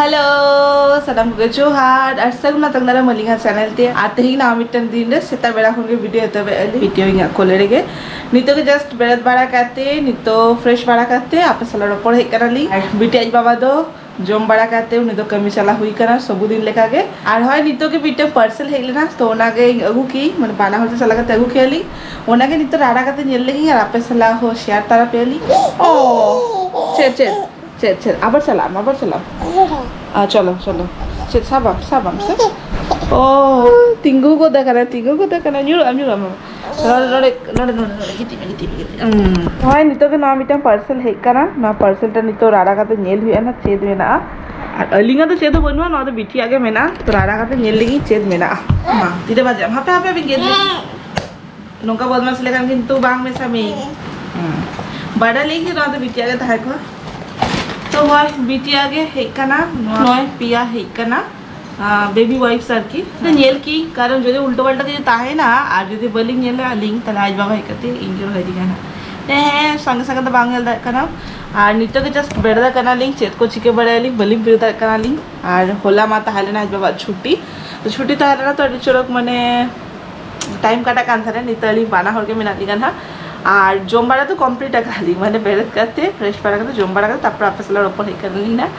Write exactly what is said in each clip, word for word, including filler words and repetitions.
Hello, ᱥᱟᱱᱟᱢ ᱠᱚᱜᱮ ᱡᱚᱦᱟᱨ ᱟᱨ ᱥᱟᱹᱜᱩᱱ ᱟᱛᱟᱝ ᱫᱟᱨᱟᱢ ᱟᱹᱞᱤᱧᱟᱜ ᱪᱮᱱᱮᱞ ᱛᱮ᱾ ᱟᱨ ᱛᱮᱦᱮᱧ ᱱᱟᱣᱟ ᱢᱤᱫᱴᱟᱝ ᱫᱤᱱ ᱨᱮ ᱥᱮᱛᱟᱜ ᱵᱮᱲᱟ ᱠᱷᱚᱱ ᱜᱮ ᱵᱷᱤᱰᱤᱭᱳ ᱮᱛᱚᱦᱚᱵ ᱮᱫᱼᱟ ᱞᱤᱧ᱾ ᱵᱷᱤᱰᱤᱭᱳ ᱤᱧᱟᱹᱜ ᱠᱚᱞᱮ ᱨᱮᱜᱮ᱾ ᱱᱤᱛᱚᱜ ᱜᱮ ᱡᱟᱥᱴ ᱵᱮᱨᱮᱫ ᱵᱟᱲᱟ ᱠᱟᱛᱮ, ᱱᱤᱛᱚᱜ ᱯᱷᱨᱮᱥ ᱵᱟᱲᱟ ᱠᱟᱛᱮ ᱟᱯᱮ ᱥᱟᱞᱟᱜ ᱨᱚᱯᱚᱲ ᱦᱮᱡ ᱠᱟᱱᱟᱞᱤᱧ᱾ ᱟᱨ ᱵᱤᱴᱤ ᱟᱡ ᱵᱟᱵᱟ ᱫᱚ ᱡᱚᱢ ᱵᱟᱲᱟ ᱠᱟᱛᱮ ᱩᱱᱤ ᱫᱚ ᱠᱟᱹᱢᱤ ᱪᱟᱞᱟᱣ ᱦᱩᱭ ᱠᱟᱱᱟ ᱥᱚᱵᱩᱫᱤᱱ ᱞᱮᱠᱟᱜᱮ᱾ ᱟᱨ ᱦᱳᱭ, ᱱᱤᱛᱚᱜ ᱜᱮ ᱢᱤᱫᱴᱟᱝ ᱯᱟᱨᱥᱮᱞ ᱦᱮᱡ ᱞᱮᱱᱟ, ᱛᱚ ᱚᱱᱟᱜᱮ ᱤᱧ ᱟᱹᱜᱩ ᱠᱮᱜᱼᱟᱹᱧ, ᱢᱟᱱᱮ ᱵᱟᱱᱟ ᱦᱚᱲ ᱛᱮ ᱪᱟᱞᱟᱣ ᱠᱟᱛᱮ ᱟᱹᱜᱩ ᱠᱮᱜᱼᱟ ᱞᱤᱧ᱾ ᱚᱱᱟᱜᱮ ᱱᱤᱛᱚᱜ ᱨᱟᱲᱟ ᱠᱟᱛᱮ ᱧᱮᱞ ᱞᱮᱜᱤᱧ ᱟᱨ ᱟᱯᱮ ᱥᱟᱞᱟᱜ ᱦᱚᱸ ᱥᱮᱭᱟᱨ ᱛᱟᱨᱟ ᱯᱮᱭᱟ ᱞᱤᱧ᱾ ᱚ, ᱪᱮᱫ, ᱪᱮᱫ, ᱪᱮᱫ, ᱪᱮᱫ? ᱟᱵᱟᱨ ᱪᱟᱞᱟᱜ ᱟᱢ, ᱟᱵᱟᱨ ᱪᱟᱞᱟᱜ ᱟᱢ᱾ ᱟᱨ ᱪᱚᱞᱚ, ᱪᱚᱞᱚ᱾ ᱪᱮᱫ ᱥᱟᱵᱟᱢ, ᱥᱟᱵᱟᱢ ᱥᱮ? ᱚ, ᱛᱤᱸᱜᱩ ᱜᱚᱫ ᱟᱠᱟᱱᱟ, ᱛᱤᱸᱜᱩ ᱜᱚᱫ ᱟᱠᱟᱱᱟ᱾ ᱧᱩᱨᱩᱜ ᱟᱢ, ᱧᱩᱨᱩᱜ ᱟᱢ᱾ ᱱᱚᱰᱮ, ᱱᱚᱰᱮ, ᱱᱚᱰᱮ, ᱱᱚᱰᱮ, ᱱᱚᱰᱮ, ᱜᱤᱛᱤᱡ ᱢᱮ, ᱜᱤᱛᱤᱡ ᱢᱮ, ᱜᱤᱛᱤᱡ ᱢᱮ᱾ ᱦᱩᱸ᱾ ᱦᱳᱭ, ᱱᱤᱛᱚᱜ ᱜᱮ ᱱᱚᱣᱟ ᱢᱤᱫᱴᱟᱝ ᱯᱟᱨᱥᱮᱞ ᱦᱮᱡ ᱠᱟᱱᱟ᱾ ᱱᱚᱣᱟ ᱯᱟᱨᱥᱮᱞ ᱴᱟ ᱱᱤᱛᱚᱜ ᱨᱟᱲᱟ ᱠᱟᱛᱮ ᱧᱮᱞ ᱦᱩᱭᱩᱜᱼᱟ ᱱᱟᱜ ᱪᱮᱫ ᱢᱮᱱᱟᱜᱼᱟ᱾ ᱟᱨ ᱟᱹᱞᱤᱧᱟᱜ ᱫᱚ ᱪᱮᱫ ᱦᱚᱸ ᱵᱟᱹᱱᱩᱜᱼᱟ, ᱱᱚᱣᱟ ᱫᱚ ᱵᱤᱴᱤᱭᱟᱜ ᱜᱮ ᱢᱮᱱᱟᱜᱼᱟ᱾ ᱛᱚ ᱨᱟᱲᱟ ᱠᱟᱛᱮ ᱧᱮᱞ ᱞᱮᱜᱤᱧ ᱪᱮᱫ ᱢᱮᱱᱟᱜᱼᱟ᱾ ᱢᱟ, ᱛᱤᱨᱮ ᱵᱟᱡᱟᱜ? ᱦᱟᱯᱮ, ᱦᱟᱯᱮ, ᱵᱤᱱ ᱜᱮᱫ ᱞᱮᱜᱤᱧ᱾ ᱱᱚᱝᱠᱟ ᱵᱚᱫᱢᱟᱥ ᱞᱮᱠᱷᱟᱱ ᱠᱤᱱᱛᱩ ᱵᱟᱝ ᱢᱮᱥᱟ ᱢᱮ᱾ ᱦᱩᱸ᱾ ᱵᱟᱰᱟᱭ ᱞᱮᱜᱤᱧ ᱡᱮ ᱱᱚᱣᱟ ᱫᱚ ᱵᱤᱴᱤᱭᱟᱜ ᱜᱮ ᱛᱟᱦᱮᱸ ᱠᱚᱜᱼᱟ᱾ ᱛᱚ ᱦᱳᱭ, ᱵᱤᱴᱤᱭᱟᱜ ᱜᱮ ᱦᱮᱡ ᱠᱟᱱᱟ᱾ ᱱᱚᱣᱟ ᱱᱚᱭ ᱯᱮᱭᱟ ᱦᱮᱡ ᱠᱟᱱᱟ᱾ ᱵᱮᱵᱤ ᱣᱟᱭᱤᱯᱥ ᱟᱨᱠᱤ᱾ ᱛᱚ ᱧᱮᱞ ᱠᱤ, ᱠᱟᱨᱚᱱ ᱡᱩᱫᱤ ᱩᱞᱴᱟᱹ ᱯᱟᱞᱴᱟ ᱡᱩᱫᱤ ᱛᱟᱦᱮᱱᱟ ᱟᱨ ᱡᱩᱫᱤ ᱵᱟᱹᱞᱤᱧ ᱧᱮᱞᱟ ᱟᱹᱞᱤᱧ, ᱛᱟᱦᱞᱮ ᱟᱡ ᱵᱟᱵᱟ ᱦᱮᱡ ᱠᱟᱛᱮ ᱤᱧ ᱜᱮ ᱨᱚᱦᱚᱭ ᱫᱤᱧᱟ ᱱᱟᱜ᱾ ᱦᱮᱸ, ᱦᱮᱸ, ᱥᱚᱸᱜᱮ ᱥᱚᱸᱜᱮ ᱫᱚ ᱵᱟᱝ ᱧᱮᱞ ᱫᱟᱲᱮᱭᱟᱜ ᱠᱟᱱᱟ᱾ ᱟᱨ ᱱᱤᱛᱚᱜ ᱜᱮ ᱡᱟᱥᱴ ᱵᱮᱨᱮᱫ ᱠᱟᱱᱟᱞᱤᱧ, ᱪᱮᱫ ᱠᱚ ᱪᱤᱠᱟᱹ ᱵᱟᱲᱟᱭᱟᱞᱤᱧ ᱵᱟᱹᱞᱤᱧ ᱵᱩᱡᱷᱟᱹᱣ ᱫᱟᱲᱮᱭᱟᱜ ᱠᱟᱱᱟᱞᱤᱧ᱾ ᱟᱨ ᱦᱚᱞᱟ ᱢᱟ ᱛᱟᱦᱮᱸ ᱞᱮᱱᱟ ᱟᱡ ᱵᱟᱵᱟᱣᱟᱜ ᱪᱷᱩᱴᱤ, ᱛᱚ ᱪᱷᱩᱴᱤ ᱛᱟᱦᱮᱸ ᱞᱮᱱᱟ ᱛᱚ ᱟᱹᱰᱤ ᱪᱚᱨᱚᱠ ᱢᱟᱱᱮ ᱴᱟᱭᱤᱢ ᱠᱟᱴᱟᱜ ᱠᱟᱱ ᱛᱟᱦᱮᱱᱟ᱾ ᱱᱤᱛᱚᱜ ᱟᱹᱞᱤᱧ ᱵᱟᱱᱟ ᱦᱚᱲ ᱜᱮ ᱢᱮᱱᱟᱜ ᱞᱤᱧᱟ ᱱᱟᱦᱟᱜ᱾ ᱟᱨ ᱡᱚᱢ ᱵᱟᱲᱟ ᱫᱚ ᱠᱚᱢᱯᱞᱤᱴ ᱟᱠᱟᱫ ᱞᱤᱧ, ᱢᱟᱱᱮ ᱵᱮᱨᱮᱫ ᱠᱟᱛᱮ, ᱯᱷᱨᱮᱥ ᱵᱟᱲᱟ ᱠᱟᱛᱮ, ᱡᱚᱢ ᱵᱟᱲᱟ ᱠᱟᱛᱮ, ᱛᱟᱨᱯᱚᱨ ᱟᱯᱮ ᱥᱟᱞᱟᱜ ᱨᱚᱯᱚᱲ ᱦᱮᱡ ᱠᱟᱱᱟ ᱞᱤᱧ ᱱᱟᱦᱟᱜ᱾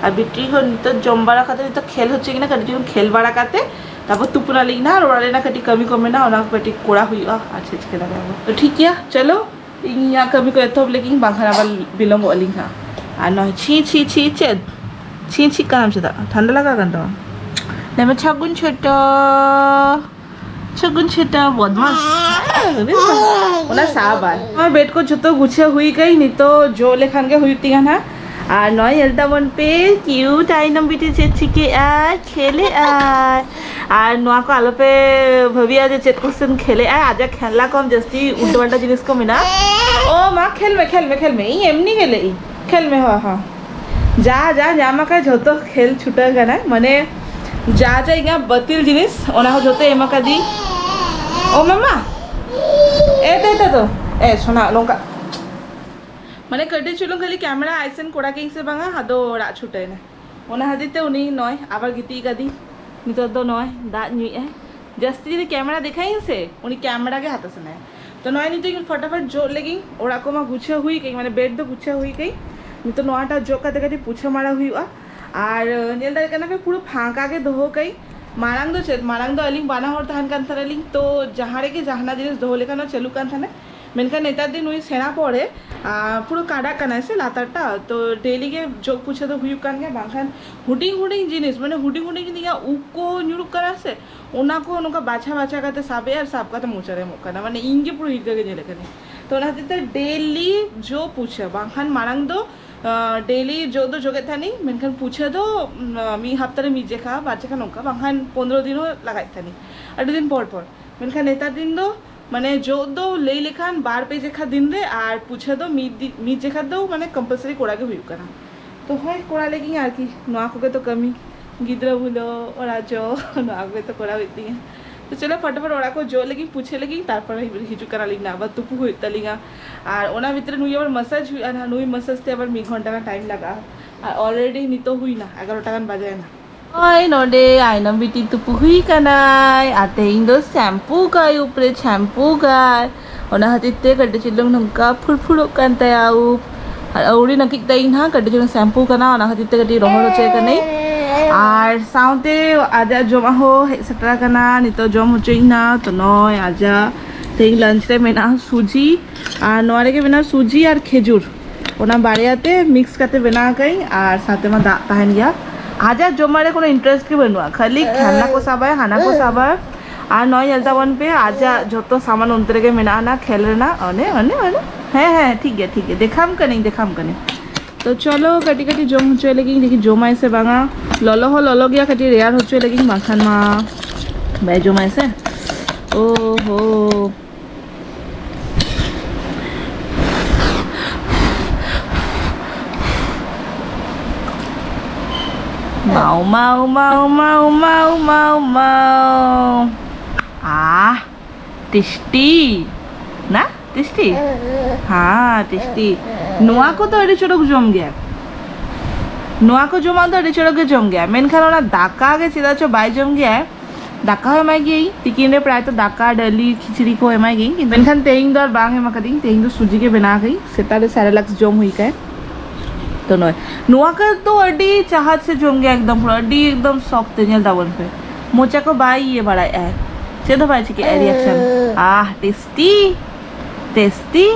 ᱟᱨ ᱵᱤᱴᱤ ᱦᱚᱸ ᱱᱤᱛᱚᱜ ᱡᱚᱢ ᱵᱟᱲᱟ ᱠᱟᱛᱮ ᱱᱤᱛᱚᱜ ᱠᱷᱮᱞ ᱦᱚᱪᱚᱭ ᱠᱟᱱᱟ, ᱠᱟᱹᱴᱤᱡ ᱪᱩᱞᱩᱝ ᱠᱷᱮᱞ ᱵᱟᱲᱟ ᱠᱟᱛᱮ ᱛᱟᱨᱯᱚᱨ ᱛᱩᱯᱩᱱ ᱟᱹᱞᱤᱧ ᱱᱟᱦᱟᱜ᱾ ᱟᱨ ᱚᱲᱟᱜ ᱨᱮᱱᱟᱜ ᱠᱟᱹᱴᱤᱡ ᱠᱟᱹᱢᱤ ᱠᱚ ᱢᱮᱱᱟᱜᱼᱟ, ᱚᱱᱟ ᱠᱚ ᱠᱟᱹᱴᱤᱡ ᱠᱚᱨᱟᱣ ᱦᱩᱭᱩᱜᱼᱟ᱾ ᱟᱨ ᱪᱮᱫ ᱪᱤᱠᱟᱹ ᱫᱟᱲᱮᱭᱟᱜᱼᱟ? ᱛᱚ ᱴᱷᱤᱠ ᱜᱮᱭᱟ, ᱪᱚᱞᱚ ᱤᱧᱟᱹᱜ ᱠᱟᱹᱢᱤ ᱠᱚ ᱮᱛᱚᱦᱚᱵ ᱞᱮᱜᱤᱧ, ᱵᱟᱝᱠᱷᱟᱱ ᱟᱵᱟᱨ ᱵᱤᱞᱚᱢᱚᱜ ᱟᱹᱞᱤᱧ ᱦᱟᱸᱜ᱾ ᱟᱨ ᱱᱚᱣᱟ ᱪᱷᱤᱸ ᱪᱷᱤᱸ ᱪᱷᱤᱸ ᱪᱮᱫ? ᱪᱷᱤᱸ ᱪᱷᱤᱸ ᱠᱟᱱᱟᱢ ᱪᱮᱫᱟᱜ? ᱴᱷᱟᱱᱰᱟ ᱞᱟᱜᱟᱣ ᱠᱟᱱ ᱛᱟᱢᱟ? ᱞᱟᱹᱭ ᱢᱮ, ᱪᱷᱟᱜᱩᱱ ᱪᱷᱳᱴᱳ, ᱪᱷᱟᱜᱩᱱ ᱪᱷᱳᱴᱳ ᱵᱚᱫᱢᱟᱥ᱾ ᱚᱱᱟ ᱥᱟᱵᱟᱭ᱾ ᱱᱚᱣᱟ ᱵᱮᱰ ᱠᱚ ᱡᱷᱚᱛᱚ ᱜᱩᱪᱷᱟᱹᱣ ᱦᱩᱭ ᱠᱟᱹᱧ, ᱱᱤᱛᱚᱜ ᱡᱚ ᱞᱮᱠᱷᱟᱱ ᱜᱮ ᱦᱩᱭᱩᱜ ᱛᱤᱧᱟ ᱱᱟᱦᱟᱜ᱾ ᱟᱨ ᱱᱚᱜᱼᱚᱭ ᱧᱮᱞ ᱛᱟᱵᱚᱱ ᱯᱮ, ᱠᱤᱭᱩᱴ ᱟᱭᱱᱚᱢ ᱵᱤᱴᱤ ᱪᱮᱫ ᱪᱤᱠᱟᱹᱭᱮᱜᱼᱟᱭ? ᱠᱷᱮᱞᱮᱜᱼᱟᱭ᱾ ᱟᱨ ᱱᱚᱣᱟ ᱠᱚ ᱟᱞᱚᱯᱮ ᱵᱷᱟᱹᱵᱤᱭᱟ ᱡᱮ ᱪᱮᱫ ᱠᱚ ᱥᱮᱱ ᱠᱷᱮᱞᱮᱜᱼᱟᱭ, ᱟᱡᱟᱜ ᱠᱷᱮᱞᱱᱟ ᱠᱚᱢ ᱡᱟᱹᱥᱛᱤ ᱩᱞᱴᱟᱹ ᱯᱟᱞᱴᱟ ᱡᱤᱱᱤᱥ ᱠᱚ ᱢᱮᱱᱟᱜᱼᱟ᱾ ᱳ ᱢᱟ, ᱠᱷᱮᱞ ᱢᱮ, ᱠᱷᱮᱞ ᱢᱮ, ᱠᱷᱮᱞ ᱢᱮ, ᱤᱧ ᱮᱢᱱᱤ ᱜᱮ ᱞᱟᱹᱭ ᱤᱧ, ᱠᱷᱮᱞ ᱢᱮ, ᱦᱚᱸ, ᱦᱚᱸ᱾ ᱡᱟ, ᱡᱟ ᱧᱟᱢ ᱟᱠᱟᱫ ᱡᱷᱚᱛᱚ ᱠᱷᱮᱞ ᱪᱷᱩᱴᱟᱹᱣ ᱠᱟᱱᱟᱭ, ᱢᱟᱱᱮ ᱡᱟ, ᱡᱟ ᱤᱧᱟᱹᱜ ᱵᱟᱹᱛᱤᱞ ᱡᱤᱱᱤᱥ ᱚᱱᱟ ᱦᱚᱸ ᱡᱷᱚᱛᱚ ᱮᱢ ᱟᱠᱟᱫᱤᱧ᱾ ᱳ ᱢᱟᱢᱟ, ᱮ ᱛᱮ, ᱛᱮ ᱫᱚ, ᱮ ᱥᱳᱱᱟ, ᱱᱚᱝᱠᱟ᱾ ᱢᱟᱱᱮ ᱠᱟᱹᱴᱤᱡ ᱪᱩᱞᱩᱝ ᱠᱷᱟᱹᱞᱤ ᱠᱮᱢᱮᱨᱟ ᱟᱭᱥᱮᱱ ᱠᱚᱲᱟ ᱠᱤᱧ ᱥᱮ ᱵᱟᱝᱟ, ᱟᱫᱚ ᱨᱟᱜ ᱪᱷᱩᱴᱟᱹᱣ ᱮᱱᱟ᱾ ᱚᱱᱟ ᱠᱷᱟᱹᱛᱤᱨ ᱛᱮ ᱩᱱᱤ ᱱᱚᱜᱼᱚᱭ ᱟᱵᱟᱨ ᱜᱤᱛᱤᱡ ᱠᱟᱫᱮ᱾ ᱱᱤᱛᱚᱜ ᱫᱚ ᱱᱚᱜᱼᱚᱭ ᱫᱟᱜ ᱧᱩᱭᱮᱫ ᱟᱭ᱾ ᱡᱟᱹᱥᱛᱤ ᱡᱩᱫᱤ ᱠᱮᱢᱮᱨᱟ ᱫᱮᱠᱷᱟᱭᱟᱹᱧ ᱥᱮ, ᱩᱱᱤ ᱠᱮᱢᱮᱨᱟ ᱜᱮ ᱦᱟᱛᱟᱣ ᱥᱟᱱᱟᱭᱟ᱾ ᱛᱚ ᱱᱚᱜᱼᱚᱭ ᱱᱤᱛᱚᱜ ᱤᱧ ᱯᱷᱚᱴᱟᱯᱷᱚᱴ ᱡᱚᱜ ᱞᱮᱜᱤᱧ, ᱚᱲᱟᱜ ᱠᱚᱢᱟ ᱜᱩᱪᱷᱟᱹᱣ ᱦᱩᱭ ᱠᱟᱹᱧ, ᱢᱟᱱᱮ ᱵᱮᱰ ᱫᱚ ᱜᱩᱪᱷᱟᱹᱣ ᱦᱩᱭ ᱠᱟᱹᱧ᱾ ᱱᱤᱛᱚᱜ ᱱᱚᱣᱟᱴᱟᱜ ᱡᱚᱜ ᱠᱟᱛᱮ ᱠᱟᱹᱴᱤᱡ ᱯᱩᱪᱷᱟᱹ ᱢᱟᱨᱟ ᱦᱩᱭᱩᱜᱼᱟ᱾ ᱟᱨ ᱧᱮᱞ ᱫᱟᱲᱮᱭᱟᱜ ᱠᱟᱱᱟ ᱯᱮ, ᱯᱩᱨᱟᱹ ᱯᱷᱟᱸᱠᱟ ᱜᱮ ᱫᱚᱦᱚ ᱠᱟᱹᱧ᱾ ᱢᱟᱲᱟᱝ ᱫᱚ ᱪᱮᱫ, ᱢᱟᱲᱟᱝ ᱫᱚ ᱟᱹᱞᱤᱧ ᱵᱟᱱᱟ ᱦᱚᱲ ᱛᱟᱦᱮᱱ ᱠᱟᱱ ᱛᱟᱦᱮᱱᱟᱞᱤᱧ, ᱛᱚ ᱡᱟᱦᱟᱸ ᱨᱮᱜᱮ ᱡᱟᱦᱟᱱᱟᱜ ᱡᱤᱱᱤᱥ ᱫᱚᱦᱚ ᱞᱮᱠᱷᱟᱱ ᱚᱱᱟ ᱪᱟᱹᱞᱩᱜ ᱠᱟᱱ ᱛᱟᱦᱮᱱᱟ᱾ ᱢᱮᱱᱠᱷᱟᱱ ᱱᱮᱛᱟᱨ ᱫᱤᱱ ᱱᱩᱭ ᱥᱮᱬᱟ ᱯᱚᱨᱮ ᱟᱨ ᱯᱩᱨᱟᱹ ᱠᱟᱰᱟᱜ ᱠᱟᱱᱟᱭ ᱥᱮ ᱞᱟᱛᱟᱨᱴᱟ, ᱛᱚ ᱰᱮᱞᱤ ᱜᱮ ᱡᱚᱜ ᱯᱩᱪᱷᱟᱹ ᱫᱚ ᱦᱩᱭᱩᱜ ᱠᱟᱱ ᱜᱮᱭᱟ᱾ ᱵᱟᱝᱠᱷᱟᱱ ᱦᱩᱰᱤᱧ ᱦᱩᱰᱤᱧ ᱡᱤᱱᱤᱥ, ᱢᱟᱱᱮ ᱦᱩᱰᱤᱧ ᱦᱩᱰᱤᱧ ᱡᱤᱱᱤᱥ ᱡᱟᱦᱟᱸ ᱩᱵ ᱠᱚ ᱧᱩᱨᱩᱜ ᱠᱟᱱᱟ ᱥᱮ, ᱚᱱᱟ ᱠᱚ ᱱᱚᱝᱠᱟ ᱵᱟᱪᱷᱟ ᱵᱟᱪᱷᱟ ᱠᱟᱛᱮ ᱥᱟᱵᱮᱜᱼᱟ ᱟᱨ ᱥᱟᱵ ᱠᱟᱛᱮ ᱢᱚᱪᱟᱨᱮ ᱮᱢᱚᱜ ᱠᱟᱱᱟ᱾ ᱢᱟᱱᱮ ᱤᱧ ᱜᱮ ᱯᱩᱨᱟᱹ ᱦᱤᱨᱠᱟᱹ ᱜᱮ ᱧᱮᱞᱮ ᱠᱟᱹᱱᱟᱹᱧ᱾ ᱛᱚ ᱚᱱᱟ ᱦᱚᱛᱮᱡ ᱛᱮ ᱰᱮᱞᱤ ᱡᱚᱜ ᱯᱩᱪᱷᱟᱹ, ᱵᱟᱝᱠᱷᱟᱱ ᱢᱟᱲᱟᱝ ᱫᱚ ᱰᱮᱞᱤ ᱡᱚᱜ ᱫᱚ ᱡᱚᱜᱮᱫ ᱛᱟᱦᱮᱱᱤᱧ, ᱢᱮᱱᱠᱷᱟᱱ ᱯᱩᱪᱷᱟᱹ ᱫᱚ ᱩᱢ, ᱢᱤᱫ ᱦᱟᱯᱛᱟ ᱨᱮ ᱢᱤᱫ ᱡᱮᱠᱷᱟ ᱵᱟᱨ ᱡᱮᱠᱷᱟ ᱱᱚᱝᱠᱟ, ᱵᱟᱝᱠᱷᱟᱱ ᱯᱚᱱᱨᱚ ᱫᱤᱱ ᱦᱚᱸ ᱞᱟᱜᱟᱭᱮᱫ ᱛᱟᱦᱮᱱᱤᱧ, ᱟᱹᱰᱤ ᱫᱤᱱ ᱯᱚᱨ ᱯᱚᱨ᱾ ᱢᱮᱱᱠᱷᱟᱱ ᱱᱮᱛᱟᱨ ᱫᱤᱱ ᱫᱚ ᱢᱟᱱᱮ ᱡᱚᱜ ᱫᱚ ᱞᱟᱹᱭ ᱞᱮᱠᱷᱟᱱ ᱵᱟᱨ ᱯᱮ ᱡᱮᱠᱷᱟ ᱫᱤᱱ ᱨᱮ, ᱟᱨ ᱯᱩᱪᱷᱟᱹ ᱫᱚ ᱢᱤᱫ ᱫᱤ- ᱢᱤᱫ ᱡᱮᱠᱷᱟ ᱫᱚ ᱢᱟᱱᱮ ᱠᱚᱢᱯᱟᱞᱥᱟᱨᱤ ᱠᱚᱨᱟᱣ ᱜᱮ ᱦᱩᱭᱩᱜ ᱠᱟᱱᱟ᱾ ᱛᱚ ᱦᱳᱭ, ᱠᱚᱨᱟᱣ ᱞᱟᱹᱜᱤᱫ ᱟᱨᱠᱤ, ᱱᱚᱣᱟ ᱠᱚᱜᱮ ᱛᱚ ᱠᱟᱹᱢᱤ, ᱜᱤᱫᱽᱨᱟᱹ ᱵᱷᱩᱞᱟᱹᱣ, ᱚᱲᱟᱜ ᱡᱚᱜ, ᱱᱚᱣᱟ ᱠᱚᱜᱮ ᱛᱚ ᱠᱚᱨᱟᱣ ᱦᱩᱭᱩᱜ ᱛᱤᱧᱟ᱾ ᱛᱚ ᱪᱚᱞᱚ ᱯᱷᱚᱴᱟᱯᱷᱚᱴ ᱚᱲᱟᱜ ᱠᱚ ᱡᱚᱜ ᱞᱟᱹᱜᱤᱫ, ᱯᱩᱪᱷᱟᱹ ᱞᱟᱹᱜᱤᱫ, ᱛᱟᱨᱯᱚᱨᱮ ᱦᱤᱡᱩᱜ ᱠᱟᱱᱟᱞᱤᱧ ᱱᱟᱜ, ᱟᱵᱟᱨ ᱛᱩᱯᱩ ᱦᱩᱭᱩᱜ ᱛᱟᱹᱞᱤᱧᱟ᱾ ᱟᱨ ᱚᱱᱟ ᱵᱷᱤᱛᱨᱤ ᱱᱩᱭ ᱟᱵᱟᱨ ᱢᱟᱥᱟᱡᱽ ᱦᱩᱭᱩᱜᱼᱟ ᱱᱟᱜ, ᱱᱩᱭ ᱢᱟᱥᱟᱡᱽ ᱛᱮ ᱟᱵᱟᱨ ᱢᱤᱫ ᱜᱷᱚᱱᱴᱟ ᱜᱟᱱ ᱴᱟᱭᱤᱢ ᱞᱟᱜᱟᱜᱼᱟ᱾ ᱟᱨ ᱚᱞᱨᱮᱰᱤ ᱱᱤᱛᱚᱜ ᱦᱩᱭᱱᱟ ᱮᱜᱟᱨᱚᱴᱟ ᱜᱟᱱ ᱵᱟᱡᱟᱭᱮᱱᱟ᱾ ᱦᱳᱭ, ᱱᱚᱰᱮ ᱟᱭᱱᱚᱢ ᱵᱤᱴᱤ ᱛᱩᱯᱩ ᱦᱩᱭ ᱠᱟᱱᱟᱭ, ᱟᱨ ᱛᱮᱦᱮᱧ ᱫᱚ ᱥᱮᱢᱯᱩ ᱠᱟᱭ ᱩᱵ ᱨᱮ, ᱥᱮᱢᱯᱩ ᱠᱟᱭ᱾ ᱚᱱᱟ ᱠᱷᱟᱹᱛᱤᱨ ᱛᱮ ᱠᱟᱹᱴᱤᱡ ᱪᱩᱞᱩᱝ ᱱᱚᱝᱠᱟ ᱯᱷᱩᱲᱯᱷᱩᱲᱚᱜ ᱠᱟᱱ ᱛᱟᱭᱟ ᱩᱵ᱾ ᱟᱨ ᱟᱹᱣᱲᱤ ᱱᱟᱹᱠᱤᱡ ᱛᱟᱭ ᱱᱟᱦᱟᱜ, ᱠᱟᱹᱴᱤᱡ ᱪᱩᱞᱩᱝ ᱥᱮᱢᱯᱩ ᱠᱟᱱᱟ, ᱚᱱᱟ ᱠᱷᱟᱹᱛᱤᱨ ᱛᱮ ᱠᱟᱹᱴᱤᱡ ᱨᱚᱦᱚᱲ ᱦᱚᱪᱚᱭ ᱠᱟᱹᱱᱟᱹᱧ᱾ ᱟᱨ ᱥᱟᱶᱛᱮ ᱟᱡᱟᱜ ᱡᱚᱢᱟᱜ ᱦᱚᱸ ᱦᱮᱡ ᱥᱮᱴᱮᱨ ᱟᱠᱟᱱᱟ, ᱱᱤᱛᱚᱜ ᱡᱚᱢ ᱦᱚᱪᱚᱭᱤᱧ ᱱᱟ᱾ ᱛᱚ ᱱᱚᱜᱼᱚᱭ ᱟᱡᱟᱜ ᱛᱮᱦᱮᱧ ᱞᱟᱧᱪ ᱨᱮ ᱢᱮᱱᱟᱜᱼᱟ ᱥᱩᱡᱤ, ᱟᱨ ᱱᱚᱣᱟ ᱨᱮᱜᱮ ᱢᱮᱱᱟᱜᱼᱟ ᱥᱩᱡᱤ ᱟᱨ ᱠᱷᱮᱡᱩᱨ, ᱚᱱᱟ ᱵᱟᱨᱭᱟ ᱛᱮ ᱢᱤᱠᱥ ᱠᱟᱛᱮ ᱵᱮᱱᱟᱣ ᱟᱠᱟᱫᱟᱹᱧ᱾ ᱟᱨ ᱥᱟᱶᱛᱮ ᱢᱟ ᱫᱟᱜ ᱛᱟᱦᱮᱱ ᱜᱮᱭᱟ᱾ ᱟᱡᱟᱜ ᱡᱚᱢᱟᱜ ᱨᱮ ᱠᱳᱱᱳ ᱤᱱᱴᱟᱨᱮᱥᱴ ᱜᱮ ᱵᱟᱹᱱᱩᱜᱼᱟ, ᱠᱷᱟᱹᱞᱤ ᱠᱷᱟᱱᱟ ᱠᱚ ᱥᱟᱵᱟᱭ, ᱦᱟᱱᱟ ᱠᱚ ᱥᱟᱵᱟᱭ᱾ ᱟᱨ ᱱᱚᱜᱼᱚᱭ ᱧᱮᱞ ᱛᱟᱵᱚᱱ ᱯᱮ, ᱟᱡᱟᱜ ᱡᱷᱚᱛᱚ ᱥᱟᱢᱟᱱ ᱚᱱᱛᱮ ᱨᱮᱜᱮ ᱢᱮᱱᱟᱜᱼᱟ, ᱚᱱᱟ ᱠᱷᱮᱞ ᱨᱮᱱᱟᱜ᱾ ᱚᱱᱮ, ᱚᱱᱮ, ᱚᱱᱮ᱾ ᱦᱮᱸ, ᱦᱮᱸ, ᱴᱷᱤᱠ ᱜᱮᱭᱟ, ᱴᱷᱤᱠ ᱜᱮᱭᱟ, ᱫᱮᱠᱷᱟᱢ ᱠᱟᱹᱱᱟᱹᱧ, ᱫᱮᱠᱷᱟᱢ ᱠᱟᱹᱱᱟᱹᱧ᱾ ᱛᱚ ᱪᱚᱞᱚ, ᱠᱟᱹᱴᱤᱡ ᱠᱟᱹᱴᱤᱡ ᱡᱚᱢ ᱦᱚᱪᱚᱭ ᱞᱟᱹᱜᱤᱫ, ᱫᱮᱠᱷᱤ ᱡᱚᱢᱟᱭ ᱥᱮ ᱵᱟᱝᱟ᱾ ᱞᱚᱞᱚ ᱦᱚᱸ ᱞᱚᱞᱚ ᱜᱮᱭᱟ, ᱠᱟᱹᱴᱤᱡ ᱨᱮᱭᱟᱲ ᱦᱚᱪᱚᱭ ᱞᱟᱹᱜᱤᱫ, ᱵᱟᱝᱠᱷᱟᱱ ᱢᱟ ᱵᱟᱭ ᱡᱚᱢᱟᱭ ᱥᱮ᱾ ᱳ ᱦᱳ᱾ ᱢᱟᱣ, ᱢᱟᱣ, ᱢᱟᱣ, ᱢᱟᱣ, ᱢᱟᱣ, ᱢᱟᱣ, ᱢᱟᱣ᱾ ᱟᱦ, ᱴᱮᱥᱴᱤ᱾ ᱱᱟ? ᱴᱮᱥᱴᱤ? ᱦᱮᱸ, ᱴᱮᱥᱴᱤ᱾ ᱱᱚᱣᱟ ᱠᱚᱫᱚ ᱟᱹᱰᱤ ᱪᱚᱨᱚᱠ ᱡᱚᱢ ᱜᱮ᱾ ᱱᱚᱣᱟ ᱠᱚ ᱡᱚᱢᱟᱜ ᱫᱚ ᱟᱹᱰᱤ ᱪᱚᱨᱚᱠ ᱜᱮ ᱡᱚᱢ ᱜᱮᱭᱟᱭ, ᱢᱮᱱᱠᱷᱟᱱ ᱚᱱᱟ ᱫᱟᱠᱟ ᱜᱮ ᱪᱮᱫᱟᱜ ᱪᱚ ᱵᱟᱭ ᱡᱚᱢ ᱜᱮᱭᱟᱭ᱾ ᱫᱟᱠᱟ ᱦᱚᱸ ᱮᱢᱟᱭ ᱜᱮᱭᱟᱹᱧ, ᱛᱤᱠᱤᱱ ᱨᱮ ᱯᱨᱟᱭ ᱛᱚ ᱫᱟᱠᱟ, ᱰᱟᱹᱞᱤ, ᱠᱷᱤᱪᱲᱤ ᱠᱚ ᱮᱢᱟᱭ ᱜᱮᱭᱟᱹᱧ, ᱠᱤᱱᱛᱩ ᱢᱮᱱᱠᱷᱟᱱ ᱛᱮᱦᱮᱧ ᱫᱚ ᱟᱨ ᱵᱟᱝ ᱮᱢ ᱟᱠᱟᱫᱤᱧ᱾ ᱛᱮᱦᱮᱧ ᱫᱚ ᱥᱩᱡᱤ ᱜᱮ ᱵᱮᱱᱟᱣ ᱟᱠᱟᱫᱤᱧ, ᱥᱮᱛᱟᱜ ᱨᱮ ᱥᱮᱨᱮᱞᱟᱠᱥ ᱡᱚᱢ ᱦᱩᱭ ᱠᱟᱭ᱾ ᱛᱚ ᱱᱚᱜᱼᱚᱭ ᱱᱚᱣᱟ ᱠᱚ ᱫᱚ ᱟᱹᱰᱤ ᱪᱟᱦᱟᱛ ᱥᱮ ᱡᱚᱢ ᱜᱮᱭᱟ ᱮᱠᱫᱚᱢ, ᱯᱩᱨᱟᱹ ᱟᱹᱰᱤ ᱮᱠᱫᱚᱢ ᱥᱚᱠ ᱛᱮ᱾ ᱧᱮᱞ ᱛᱟᱵᱚᱱ ᱯᱮ, ᱢᱚᱪᱟ ᱠᱚ ᱵᱟᱭ ᱤᱭᱟᱹ ᱵᱟᱲᱟᱭᱮᱫᱼᱟᱭ, ᱪᱮᱫ ᱦᱚᱸ ᱵᱟᱭ ᱪᱤᱠᱟᱹᱭᱮᱫᱼᱟ, ᱨᱤᱭᱟᱠᱥᱚᱱ᱾ ᱟᱦ, ᱴᱮᱥᱴᱤ, ᱴᱮᱥᱴᱤ᱾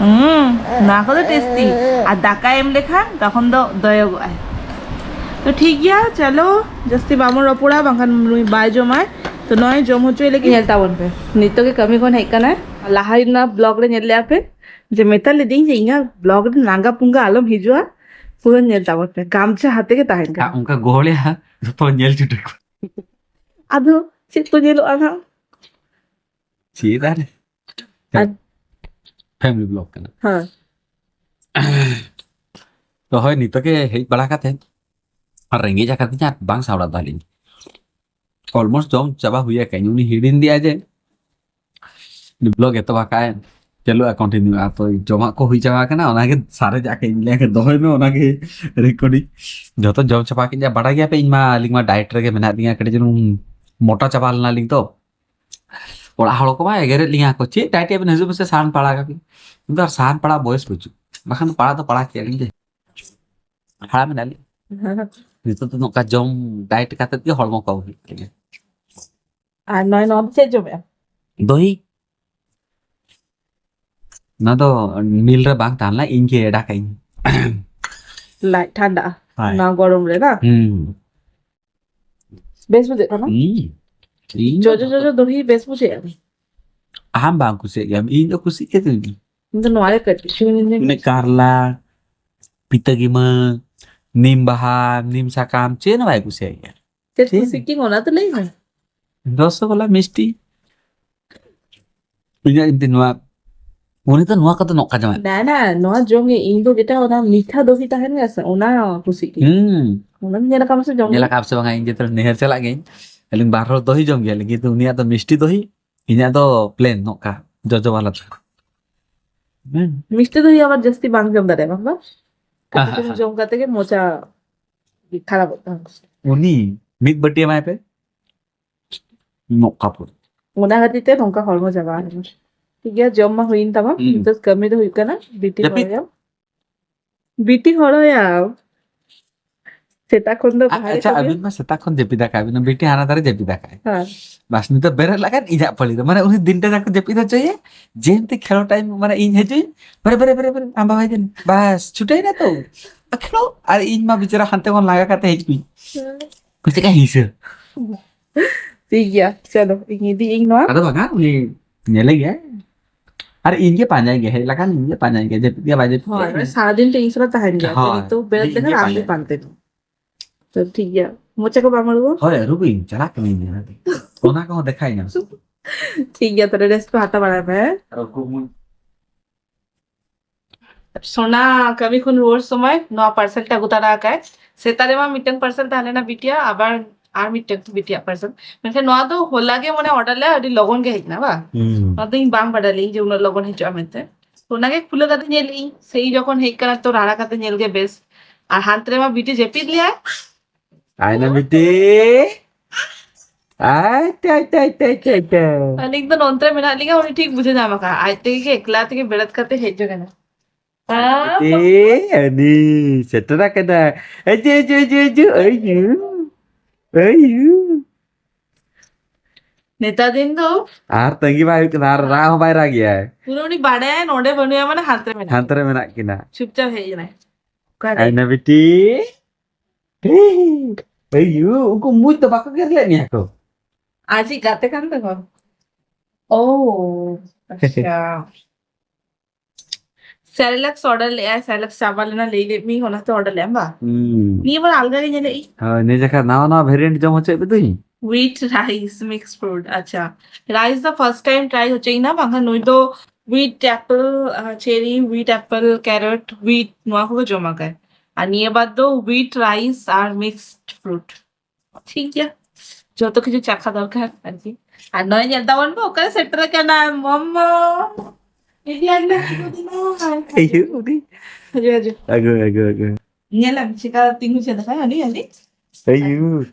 ᱦᱩᱸ, ᱱᱚᱣᱟ ᱠᱚᱫᱚ ᱴᱮᱥᱴᱤ᱾ ᱟᱨ ᱫᱟᱠᱟ ᱮᱢ ᱞᱮᱠᱷᱟᱱ ᱛᱚᱠᱷᱚᱱ ᱫᱚ ᱫᱚᱭᱚᱜᱚᱜᱼᱟᱭ᱾ ᱛᱚ ᱴᱷᱤᱠ ᱜᱮᱭᱟ, ᱪᱚᱞᱚ ᱡᱟᱹᱥᱛᱤ ᱵᱟᱵᱚᱱ ᱨᱚᱯᱚᱲᱟ, ᱵᱟᱝᱠᱷᱟᱱ ᱱᱩᱭ ᱵᱟᱭ ᱡᱚᱢᱟᱭ᱾ ᱛᱚ ᱱᱚᱜᱼᱚᱭ ᱡᱚᱢ ᱦᱚᱪᱚᱭ ᱞᱟᱹᱜᱤᱫ ᱧᱮᱞ ᱛᱟᱵᱚᱱ ᱯᱮ, ᱱᱤᱛᱚᱜ ᱜᱮ ᱠᱟᱹᱢᱤ ᱠᱷᱚᱱ ᱦᱮᱡ ᱠᱟᱱᱟᱭ᱾ ᱞᱟᱦᱟ ᱨᱮᱱᱟᱜ ᱵᱞᱚᱜ ᱨᱮ ᱧᱮᱞ ᱞᱮᱜᱼᱟ ᱯᱮ ᱡᱮ ᱢᱮᱛᱟ ᱞᱮᱫᱤᱧ ᱡᱮ ᱤᱧᱟᱹᱜ ᱵᱞᱚᱜ ᱨᱮ ᱱᱟᱝᱜᱟ ᱯᱩᱝᱜᱟ ᱟᱞᱚᱢ ᱦᱤᱡᱩᱜᱼᱟ, ᱯᱩᱨᱟᱹ ᱧᱮᱞ ᱛᱟᱵᱚᱱ ᱯᱮ, ᱜᱟᱢᱪᱷᱟ ᱦᱟᱛᱮ ᱜᱮ ᱛᱟᱦᱮᱱ ᱟᱨ ᱠᱟᱱᱟ᱾ ᱚᱱᱠᱟ ᱜᱚᱦᱚᱲᱮᱭᱟ, ᱡᱚᱛᱚ ᱧᱮᱞ ᱪᱩᱴᱟᱹ ᱠᱚ᱾ ᱟᱫᱚ ᱪᱮᱫ ᱠᱚ ᱧᱮᱞᱚᱜᱼᱟ ᱱᱟᱦᱟᱜ? ᱪᱮᱫ ᱟᱨ ᱟᱨ ᱯᱷᱮᱢᱤᱞᱤ ᱵᱞᱚᱜ ᱠᱟᱱᱟ᱾ ᱦᱮᱸ᱾ ᱛᱚ ᱦᱳᱭ, ᱱᱤᱛᱚᱜ ᱜᱮ ᱦᱮᱡ ᱵᱟᱲᱟ ᱠᱟᱛᱮ ᱟᱨ ᱨᱮᱸᱜᱮᱡ ᱟᱠᱟᱫᱤᱧᱟ, ᱵᱟᱝ ᱥᱟᱣᱲᱟ ᱫᱟᱞᱤᱧ᱾ ᱚᱞᱢᱳᱥᱴ ᱡᱚᱢ ᱪᱟᱵᱟ ᱦᱩᱭ ᱟᱠᱟᱱ, ᱩᱱᱤ ᱦᱤᱲᱤᱧ ᱞᱮᱭᱟ ᱡᱮ ᱵᱞᱚᱜ ᱮᱛᱚᱦᱚᱵ ᱟᱠᱟᱫ᱾ ᱪᱟᱹᱞᱩᱜᱼᱟ, ᱠᱚᱱᱴᱤᱱᱤᱭᱩᱜᱼᱟ᱾ ᱛᱚ ᱡᱚᱢᱟᱜ ᱠᱚ ᱦᱩᱭ ᱪᱟᱵᱟ ᱟᱠᱟᱱᱟ, ᱚᱱᱟᱜᱮ ᱥᱟᱨᱮᱡ ᱟᱠᱟᱫ ᱤᱧ, ᱞᱟᱹᱭᱟ ᱫᱚᱦᱚᱭ ᱢᱮ, ᱚᱱᱟᱜᱮ ᱨᱮᱠᱚᱨᱰᱤᱝ᱾ ᱡᱚᱛᱚ ᱡᱚᱢ ᱪᱟᱵᱟ ᱠᱮᱫ, ᱵᱟᱰᱟᱭ ᱜᱮᱭᱟ ᱯᱮ, ᱤᱧ ᱢᱟ, ᱟᱹᱞᱤᱧ ᱢᱟ ᱰᱟᱭᱮᱴ ᱨᱮᱜᱮ ᱢᱮᱱᱟᱜ ᱞᱤᱧᱟ, ᱠᱟᱹᱴᱤᱡ ᱪᱩᱞᱩᱝ ᱢᱚᱴᱟ ᱪᱟᱵᱟ ᱞᱮᱱᱟᱞᱤᱧ ᱛᱚ᱾ ᱚᱲᱟᱜ ᱦᱚᱲ ᱠᱚ ᱢᱟ ᱮᱜᱮᱨᱮᱫ ᱞᱤᱧᱟ ᱠᱚ, "ᱪᱮᱫ ᱰᱟᱭᱮᱴ ᱵᱮᱱ ᱦᱤᱡᱩᱜ ᱢᱮᱥᱮ, ᱥᱟᱦᱟᱱ ᱯᱟᱲᱟᱜ ᱠᱟᱜ ᱵᱤᱱ?" ᱠᱤᱱᱛᱩ ᱟᱨ ᱥᱟᱦᱟᱱ ᱯᱟᱲᱟᱜ ᱵᱚᱭᱮᱥ ᱵᱟᱹᱪᱩᱜ, ᱵᱟᱠᱷᱟᱱ ᱫᱚ ᱯᱟᱲᱟᱜ ᱫᱚ ᱯᱟᱲᱟᱜ ᱠᱮᱭᱟ ᱞᱤᱧ ᱡᱮ᱾ ᱦᱟᱲᱟᱢ ᱮᱱᱟᱞᱤᱧ᱾ ᱱᱤᱛᱚᱜ ᱫᱚ ᱱᱚᱝᱠᱟ ᱡᱚᱢ ᱰᱟᱭᱮᱴ ᱠᱟᱛᱮ ᱜᱮ ᱦᱚᱲᱢᱚ ᱠᱚ ᱦᱩᱭᱩᱜ ᱛᱤᱧᱟ᱾ ᱟᱨ ᱱᱚᱜᱼᱚᱭ ᱱᱚᱣᱟ ᱫᱚ ᱪᱮᱫ ᱡᱚᱢᱮᱜᱼᱟ? ᱫᱚᱦᱤ᱾ ᱚᱱᱟ ᱫᱚ ᱢᱤᱞ ᱨᱮ ᱵᱟᱝ ᱛᱟᱦᱮᱸ ᱞᱮᱱᱟ, ᱤᱧ ᱜᱮ ᱮᱰᱟ ᱠᱟᱜ ᱤᱧ᱾ ᱞᱟᱡ ᱴᱷᱟᱱᱰᱟᱜᱼᱟ ᱦᱳᱭ᱾ ᱱᱚᱣᱟ ᱜᱚᱨᱚᱢ ᱨᱮ, ᱵᱟᱝ? ᱦᱩᱸ᱾ ᱵᱮᱥ ᱵᱩᱡᱷᱟᱹᱜ ᱠᱟᱱᱟ? ᱦᱩᱸ᱾ ᱤᱧ ᱫᱚ ᱡᱚᱡᱚ, ᱡᱚᱡᱚ ᱫᱚᱦᱤ ᱵᱮᱥ ᱵᱩᱡᱷᱟᱹᱜᱼᱟ? ᱟᱢ ᱵᱟᱢ ᱠᱩᱥᱤᱭᱟᱜ ᱜᱮᱭᱟ, ᱤᱧ ᱫᱚ ᱠᱩᱥᱤᱜ ᱜᱮ ᱛᱤᱧ᱾ ᱤᱧ ᱫᱚ ᱱᱚᱣᱟ ᱨᱮ ᱠᱟᱹᱴᱤᱡ ᱪᱩᱞᱩᱝ ᱤᱧ ᱢᱟᱱᱮ ᱠᱟᱨᱞᱟ, ᱯᱤᱛᱟᱹ ᱜᱤᱢᱟᱹ, ᱱᱤᱢ ᱵᱟᱦᱟ, ᱱᱤᱢ ᱥᱟᱠᱟᱢ, ᱪᱮᱫ ᱦᱚᱸ ᱵᱟᱭ ᱠᱩᱥᱤᱭᱟᱜ ᱜᱮᱭᱟ᱾ ᱪᱮᱫ ᱴᱷᱤᱠ᱾ ᱠᱩᱥᱤ ᱠᱤ ᱚᱱᱟ ᱛᱚ ᱞᱟᱹᱭ ᱢᱮ᱾ ᱨᱚᱥᱚᱜᱚᱞᱟ, ᱢᱤᱥᱴᱤ᱾ ᱤᱧᱟᱹᱜ ᱡᱩᱫᱤ ᱱᱚᱣᱟ, ᱩᱱᱤ ᱫᱚ ᱱᱚᱣᱟ ᱠᱚᱫᱚ ᱱᱚᱝᱠᱟ ᱡᱚᱢᱟᱭ᱾ ᱱᱟ, ᱱᱟ, ᱱᱚᱣᱟ ᱡᱚᱢ ᱜᱮ ᱤᱧ ᱫᱚ ᱡᱮᱴᱟ ᱚᱱᱟ ᱢᱤᱴᱷᱟ ᱫᱚᱦᱤ ᱛᱟᱦᱮᱱ ᱜᱮᱭᱟ ᱥᱮ, ᱚᱱᱟ ᱠᱩᱥᱤ ᱜᱮ᱾ ᱦᱩᱸ᱾ ᱚᱱᱟᱢ ᱧᱮᱞ ᱟᱠᱟᱫ ᱥᱮ ᱡᱚᱢ ᱧᱮᱞ ᱜᱮ? ᱟᱠᱟᱫ ᱥᱮ ᱵᱟᱝᱟ? ᱤᱧ ᱡᱚᱛᱚ ᱱᱟᱹᱭᱦᱟᱹᱨ ᱪᱟᱞᱟᱜ ᱜᱤᱭᱟᱹᱧ, ᱟᱹᱞᱤᱧ ᱵᱟᱨ ᱦᱚᱲ ᱫᱚᱦᱤ ᱡᱚᱢ ᱜᱮᱭᱟᱞᱤᱧ, ᱠᱤᱱᱛᱩ ᱩᱱᱤᱭᱟᱜ ᱫᱚ ᱢᱤᱥᱴᱤ ᱫᱚᱦᱤ, ᱤᱧᱟᱹᱜ ᱫᱚ ᱯᱞᱮᱱ ᱱᱚᱝᱠᱟ ᱡᱚᱡᱚ ᱵᱟᱞᱟ ᱫᱚ᱾ ᱦᱩᱸ᱾ ᱢᱤᱥᱴᱤ ᱫᱚᱦᱤ ᱟᱵᱟᱨ ᱡᱟᱹᱥᱛᱤ ᱵᱟᱝ ᱡᱚᱢ ᱫᱟᱲᱮᱭᱟᱜᱼᱟ, ᱵᱟᱝ ᱫᱚ? ᱠᱟᱹᱴᱤᱡ ᱪᱩᱞᱩᱝ ᱡᱚᱢ ᱠᱟᱛᱮ ᱜᱮ ᱢᱚᱪᱟ ᱠᱷᱟᱨᱟᱯᱚᱜ ᱛᱟᱢᱟ᱾ ᱩᱱᱤ ᱢᱤᱫ ᱵᱟᱹᱴᱤ ᱮᱢᱟᱭ ᱯᱮ᱾ ᱱᱚᱝᱠᱟ ᱯᱩᱨᱟᱹ᱾ ᱚᱱᱟ ᱠᱷᱟᱹᱛᱤᱨ ᱛᱮ ᱱᱚᱝᱠᱟ ᱦᱚᱲᱢᱚ ᱪᱟᱵᱟ ᱟᱠᱟᱱᱟ᱾ ᱴᱷᱤᱠ ᱜᱮᱭᱟ, ᱡᱚᱢ ᱢᱟ ᱦᱩᱭᱮᱱ ᱛᱟᱢᱟ᱾ ᱦᱩᱸ᱾ ᱱᱤᱛᱚᱜ ᱠᱟᱹᱢᱤ ᱫᱚ ᱦᱩᱭᱩᱜ ᱠᱟᱱᱟ ᱵᱤᱴᱤ ᱡᱟᱹᱯᱤᱫ᱾ ᱦᱚᱨᱚᱭᱟᱢ᱾ ᱵᱤᱴᱤ ᱦᱚᱨᱚᱭᱟᱢ᱾ ᱥᱮᱛᱟᱜ ᱠᱷᱚᱱ ᱫᱚ ᱟ-, ᱵᱟᱦᱨᱮ ᱟᱪᱪᱷᱟ, ᱠᱟᱹᱢᱤ᱾ ᱟᱹᱵᱤᱱ ᱢᱟ ᱥᱮᱛᱟᱜ ᱠᱷᱚᱱ ᱡᱟᱹᱯᱤᱫ ᱟᱠᱟᱫ ᱵᱤᱱᱟ, ᱵᱤᱴᱤ ᱦᱟᱱᱟ ᱫᱷᱟᱨᱮ ᱡᱟᱹᱯᱤᱫ ᱟᱠᱟᱫ᱾ ᱦᱮᱸ᱾ ᱵᱟᱥ, ᱱᱤᱛᱚᱜ ᱵᱮᱨᱮᱫ ᱞᱟᱜᱟᱱ ᱤᱧᱟᱜ ᱯᱟᱹᱞᱤ ᱫᱚ, ᱢᱟᱱᱮ ᱩᱱᱤ ᱫᱤᱱᱴᱟ ᱡᱟᱠᱚ ᱡᱟᱹᱯᱤᱫ ᱦᱚᱪᱚᱭᱮ, ᱡᱮ ᱢᱤᱫᱴᱤᱡ ᱠᱷᱮᱞᱳ ᱴᱟᱭᱤᱢ, ᱢᱟᱱᱮ ᱤᱧ ᱦᱤᱡᱩᱜ ᱤᱧ, ᱵᱮᱨᱮᱫ, ᱵᱮᱨᱮᱫ, ᱵᱮᱨᱮᱫ, ᱵᱮᱨᱮᱫ, ᱟᱢ ᱵᱟᱵᱟᱭ ᱫᱮᱱ, ᱵᱟᱥ, ᱪᱷᱩᱴᱟᱹᱣ ᱮᱱᱟ ᱛᱚ᱾ ᱠᱷᱮᱞᱳ, ᱟᱨ ᱤᱧ ᱢᱟ ᱵᱤᱪᱟᱹᱨᱟ ᱦᱟᱱᱛᱮ ᱠᱷᱚᱱ ᱞᱟᱸᱜᱟ ᱠᱟᱛᱮ ᱦᱮᱡ ᱠᱚᱧ᱾ ᱦᱮᱸ᱾ ᱪᱮᱫ ᱞᱮᱠᱟ ᱦᱤᱝᱥᱟᱹ᱾ ᱴᱷᱤᱠ ᱜᱮᱭᱟ, ᱪᱚᱞᱚ, ᱤᱧ ᱤᱫᱤᱭᱟᱹᱧ ᱱᱚᱣᱟ᱾ ᱟᱫᱚ ᱵᱟᱝᱟ, ᱩᱱᱤ ᱧᱮᱞᱮ ᱜᱮᱭᱟᱭ᱾ ᱟᱨ ᱤᱧ ᱜᱮ ᱯᱟᱸᱡᱟᱭ ᱜᱮᱭᱟ, ᱦᱮᱡ ᱞᱮᱠᱷᱟᱱ ᱤᱧ ᱜᱮ ᱯᱟᱸᱡᱟᱭ ᱜᱮᱭᱟ, ᱡᱟᱹᱯᱤᱫ ᱜᱮ ᱵᱟᱭ ᱡᱟᱹᱯᱤᱫ ᱦᱳᱭ, ᱜᱮᱭᱟ᱾ ᱢᱟᱱᱮ ᱥᱟᱨᱟᱫᱤᱱ ᱴᱷᱮᱱ ᱤᱧ ᱥᱟᱞᱟᱜ ᱛᱟᱦᱮᱱ ᱜᱮᱭᱟ᱾ ᱦᱳᱭ, ᱱᱤᱛᱚᱜ ᱵᱮᱨᱮᱫ ᱤᱧ ᱜᱮ ᱞᱮᱠᱷᱟᱱ ᱟᱢ ᱜᱮ ᱯᱟᱸᱡᱟᱭ᱾ ᱯᱟᱱᱛᱮ ᱢᱮ᱾ ᱛᱚ ᱴᱷᱤᱠ ᱜᱮᱭᱟ, ᱢᱚᱪᱟ ᱠᱚ ᱵᱟᱢ ᱟᱹᱨᱩᱵᱟ? ᱦᱳᱭ, ᱟᱹᱨᱩᱵᱟᱹᱧ, ᱪᱟᱞᱟᱜ ᱠᱟᱹᱱᱟᱹᱧ ᱡᱟᱦᱟᱸ ᱨᱮ᱾ ᱚᱱᱟ ᱠᱚᱦᱚᱸ ᱫᱮᱠᱷᱟᱭ ᱧᱟᱢ᱾ ᱴᱷᱤᱠ ᱜᱮᱭᱟ, ᱛᱟᱦᱞᱮ rest ᱠᱚ ᱦᱟᱛᱟᱣ ᱵᱟᱲᱟᱭ ᱢᱮ᱾ ᱟᱨ ᱩᱱᱠᱩ ᱢᱩ- ᱥᱳᱱᱟ ᱠᱟᱹᱢᱤ ᱠᱷᱚᱱ ᱨᱩᱣᱟᱹᱲ ᱥᱚᱢᱚᱭ ᱱᱚᱣᱟ parcel ᱴᱟ ᱟᱹᱜᱩ ᱛᱟᱨᱟ ᱟᱠᱟᱫ᱾ ᱥᱮᱛᱟᱜ ᱨᱮᱢᱟ ᱢᱤᱫᱴᱟᱝ parcel ᱛᱟᱦᱮᱸ ᱞᱮᱱᱟ ᱵᱤᱴᱤᱭᱟ, ᱟᱵᱟᱨ ᱟᱨ ᱢᱤᱫᱴᱟᱝ ᱵᱤᱴᱤᱭᱟᱜ parcel᱾ ᱢᱮᱱᱠᱷᱟᱱ ᱱᱚᱣᱟ ᱫᱚ ᱦᱚᱞᱟ ᱜᱮ ᱢᱟᱱᱮ order ᱞᱮ, ᱟᱹᱰᱤ ᱞᱚᱜᱚᱱ ᱜᱮ ᱦᱮᱡ ᱮᱱᱟ ᱵᱟᱝ? ᱦᱩᱸ᱾ ᱱᱚᱣᱟ ᱫᱚ ᱤᱧ ᱵᱟᱝ ᱵᱟᱰᱟᱭ ᱞᱤᱧ ᱡᱮ ᱩᱱᱟᱹᱜ ᱞᱚᱜᱚᱱ ᱦᱤᱡᱩᱜᱼᱟ ᱢᱮᱱᱛᱮ᱾ ᱚᱱᱟᱜᱮ ᱠᱷᱩᱞᱟᱹ ᱠᱟᱛᱮ ᱧᱮᱞ ᱤᱧ, ᱥᱮᱭ ᱡᱚᱠᱷᱚᱱ ᱦᱮᱡ ᱠᱟᱱᱟ ᱛᱚ ᱨᱟᱲᱟ ᱠᱟᱛᱮ ᱧᱮᱞ ᱜᱮ ᱵᱮᱥ᱾ ᱟᱨ ᱦᱟᱱᱛᱮ ᱨᱮᱢᱟ ᱵᱤᱴᱤ ᱡᱟᱹᱯᱤᱫ ᱞᱮᱭᱟᱭ᱾ ᱟᱭᱱᱟ ᱵᱤᱴᱤ᱾ ᱟᱭ, ᱪᱟᱭ, ᱪᱟᱭ, ᱪᱟᱭ, ᱪᱟᱭ, ᱪᱟᱭ᱾ ᱟᱹᱞᱤᱧ ᱫᱚ ᱱᱚᱱᱛᱮ ᱨᱮ ᱢᱮᱱᱟᱜ ᱞᱤᱧᱟ, ᱩᱱᱤ ᱴᱷᱤᱠ ᱵᱩᱡᱷᱟᱹᱣ ᱧᱟᱢ ᱟᱠᱟᱫ᱾ ᱟᱡ ᱛᱮᱜᱮ ᱮᱠᱞᱟ ᱛᱮᱜᱮ ᱵᱮᱨᱮᱫ ᱠᱟᱛᱮ ᱦᱮᱡ ᱡᱚᱝ ᱮᱱᱟ᱾ ᱟᱭᱱᱟ ᱵᱤᱴᱤ, ᱟᱹᱱᱤ, ᱥᱮᱴᱮᱨ ᱟᱠᱟᱱᱟ᱾ ᱟᱹᱡᱩ, ᱟᱹᱡᱩ, ᱟᱹᱡᱩ, ᱟᱹᱡᱩ, ᱟᱹᱭᱩ, ᱟᱹᱭᱩ᱾ ᱱᱮᱛᱟᱨ ᱫᱤᱱ ᱫᱚ ᱟᱨ ᱛᱟᱺᱜᱤ ᱵᱟᱭ ᱦᱩᱭᱩᱜ ᱠᱟᱱᱟ, ᱟᱨ ᱨᱟᱜ ᱦᱚᱸ ᱵᱟᱭ ᱨᱟᱜ ᱜᱮᱭᱟᱭ᱾ ᱯᱩᱨᱟᱹ ᱩᱱᱤ ᱵᱟᱰᱟᱭᱟᱭ ᱱᱚᱰᱮ ᱵᱟᱹᱱᱩᱭᱟ, ᱢᱟᱱᱮ ᱦᱟᱱᱛᱮ ᱨᱮ ᱢᱮᱱᱟᱜ ᱦᱟᱱᱛᱮ ᱨᱮ ᱢᱮᱱᱟᱜ ᱠᱤᱱᱟ᱾ ᱪᱩᱯᱪᱟᱯ ᱦᱮᱡ ᱮᱱᱟᱭ᱾ ᱚᱠᱟᱨᱮ? ᱟᱭᱱᱟ ᱵᱤᱴᱤ᱾ ᱟᱹᱭᱩ, ᱩᱱᱠᱩ ᱢᱩᱡ ᱫᱚ ᱵᱟᱠᱚ ᱜᱮᱨ ᱞᱮᱫ ᱢᱮᱭᱟ ᱠᱚ? ᱟᱡᱤᱡ ᱜᱟᱛᱮ ᱠᱟᱱ ᱛᱟᱠᱚ? ᱳ, ᱟᱪᱪᱷᱟ᱾ Cerelac order ᱞᱮᱜᱼᱟᱭ, Cerelac ᱪᱟᱵᱟ ᱞᱮᱱᱟ, ᱞᱟᱹᱭ ᱞᱮᱫ ᱢᱤᱧ, ᱚᱱᱟᱛᱮ order ᱞᱮᱜᱼᱟᱢ ᱵᱟ? ᱦᱩᱸ᱾ ᱱᱤᱭᱟᱹ ᱵᱟᱨ ᱟᱞᱜᱟ ᱜᱮ ᱧᱮᱞᱮᱫ ᱤᱧ᱾ ᱦᱳᱭ, ᱱᱤᱭᱟᱹ ᱡᱚᱠᱷᱟ ᱱᱟᱣᱟ ᱱᱟᱣᱟ variant ᱡᱚᱢ ᱦᱚᱪᱚᱭᱮᱫ ᱯᱮ ᱫᱩᱧ᱾ Wheat rice mix fruit, ᱟᱪᱪᱷᱟ᱾ Rice ᱫᱚ first time try ᱦᱚᱪᱚᱭᱮᱱᱟ, ᱵᱟᱝᱠᱷᱟᱱ ᱱᱩᱭ ᱫᱚ wheat apple, ᱟᱸ, cherry, wheat apple, carrot, wheat ᱱᱚᱣᱟ ᱠᱚᱜᱮ ᱡᱚᱢ ᱟᱠᱟᱫ᱾ ᱟᱨ ᱱᱤᱭᱟᱹ ᱵᱟᱨ ᱫᱚ wheat rice ᱟᱨ mixed fruit᱾ ᱴᱷᱤᱠ ᱜᱮᱭᱟ, ᱡᱚᱛᱚ ᱠᱤᱪᱷᱩ ᱪᱟᱠᱷᱟ ᱫᱚᱨᱠᱟᱨ ᱟᱨᱠᱤ᱾ ᱟᱨ ᱱᱚᱜᱼᱚᱭ ᱧᱮᱞ ᱛᱟᱵᱚᱱ ᱯᱮ, ᱚᱠᱟᱨᱮ ᱥᱮᱴᱮᱨ ᱟᱠᱟᱱᱟ ᱢᱚᱢᱚ᱾ ᱤᱫᱤ ᱟᱹᱜᱩ ᱟᱹᱰᱤ ᱦᱤᱡᱩᱜ, ᱦᱤᱡᱩᱜ᱾ ᱟᱹᱜᱩ, ᱟᱹᱜᱩ, ᱟᱹᱜᱩ᱾ ᱧᱮᱞᱟᱢ ᱪᱮᱠᱟ ᱛᱤᱸᱜᱩ ᱪᱮᱫ ᱞᱮᱠᱟᱭ ᱟᱹᱰᱤ, ᱟᱹᱰᱤ᱾ ᱟᱭᱩ,